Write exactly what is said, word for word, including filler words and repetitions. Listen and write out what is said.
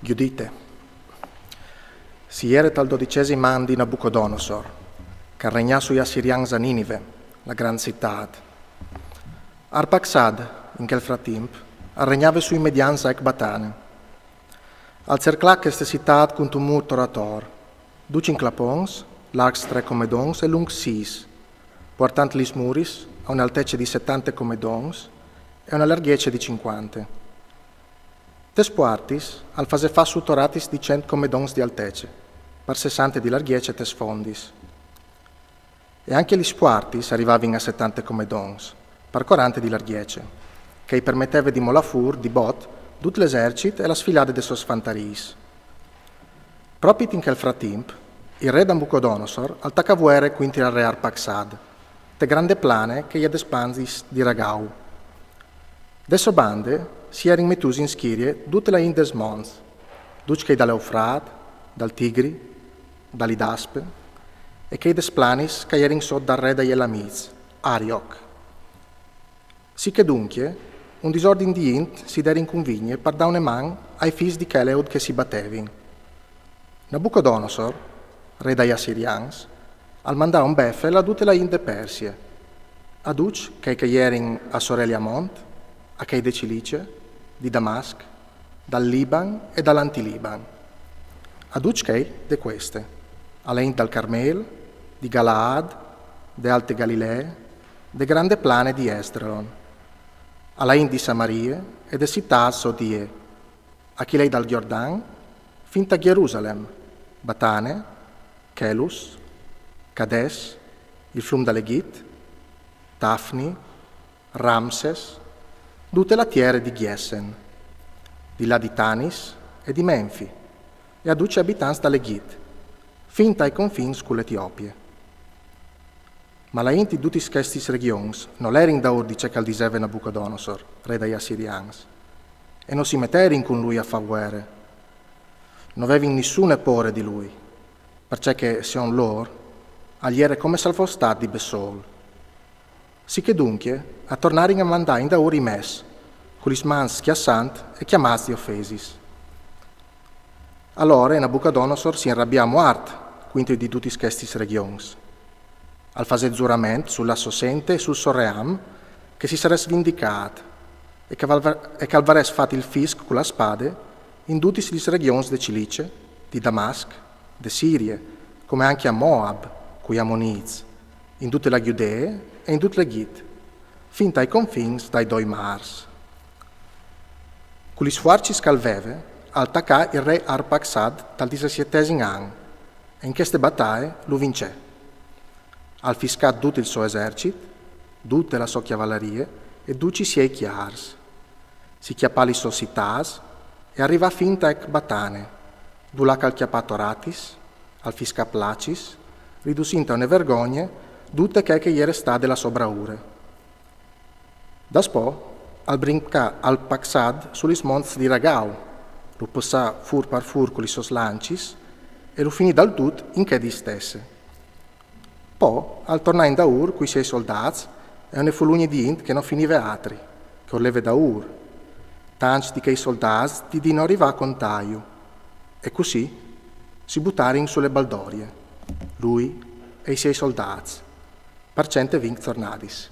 Judite. Si jere tal dodicesim an di Nabucodonosor, che al regnà sui Assirians a Ninive, la grand citât. Arpaxad, in chel fratimp, al regnave sui Medians a Ecbatane. Al cerclà cheste citât cuntun mûr tor ator, ducj in clapons, larcs trê comedons e luncs sîs, puartant lis muris a une altece di setante comedons e a une largjece di cincuante. Tes puartis al fasè fâ sù toratis di cent comedons di altece, par sessante di largjece tes fondis. E ancje lis puartis a rivavin a setante comedons, par cuarante di largjece, che i permeteve di molâ fûr di bot dut l'esercit e la sfilade des sôs fantarîs. Propit in chel fratimp, il re Nabucodonosor al tacà vuere cuintri al re Arpaxad, te grande plane che e je des bandis di Ragau. De sô bande si jerin metûts in schirie dute la int des monts, ducj chei dal Eufrat, dal Tigri, dal Idaspe, e chei des planis che a jerin sot dal re dai Elamîts, Arioc. Sichè duncje, un disordin di int si derin cunvigne par dâ une man ai fîs di chel eut che si batevin. Nabucodonosor, re dai Assirians, al mandà un befel a dute la int de Persie, a ducj chei che a jerin a soreli a mont, a chei de Cilice, di Damasc, dal Liban e dal Antiliban, a ducj chei de cueste, a la int dal Carmel, di Galaad, de Alte Galilee, de grande plane di Esdraelon, a la int di Samarie e des citâts sot di jê, a chilei dal Jordan, fin ta Jerusalem, Batane, Chelus, Cades, il flum dal Egjit, Tafni, Ramses, dute la tiere di Gjessen, di là di Tanis e di Menfi, e a ducj i abitants dal Egjit, fin tai confins cu l'Etiopie. Ma la int di dutis chestis regjons nol jerin daûr di ce che al diseve Nabucodonosor, re dai Assirians, e no si meterin cun lui a fâ vuere. No vevin nissune pôre di lui, parcè che, secont lôr, al jere come se al fos stât di bessôl. Sichè duncje, a tornarin a mandâ indaûr i mès, cu lis mans scjassant e clamâts di ofesis. Alore Nabucodonosor si inrabià muart cuintri di dutis chestis regjons. Al fasè zurament su la sô sente e sul so ream che si sarès vindicât e che al var-, e che al varès fat il fisc cu la spade in dutis lis regjons de Cilice, di Damasc, de Sirie, come ancje a Moab, cui Amonîts, in dute la Judee e in dut l'Egjit, fin tai confins dai doi mârs. Cu lis fuarcis che al veve, al tacà il re Arpaxad tal disesiettesim an, e in cheste bataie lu vincè. Al fiscà dut il so esercit, dute la sô cjavalarie e ducj i siei cjârs. Si cjapà lis sôs citâts e al rivà fin ta Ecbatane, dulà che al cjapà toratis, al fiscà placis, ridussint a une vergogne dute chê che e jere stade la sô braure. Daspò al brincà Arpaxad su lis monts di Ragau, lu passà fûr par fûr cu lis sôs lancis e lu finì dal dut in chê distesse. Po al tornà indaûr cui siei soldâts e une fulugne di int che no finive altri, che urleve daûr, tancj di chei soldâts di, di no rivâ a contâju, e cussì si butarin su le baldorie, lui e i siei soldâts, par cent e vincj zornadis.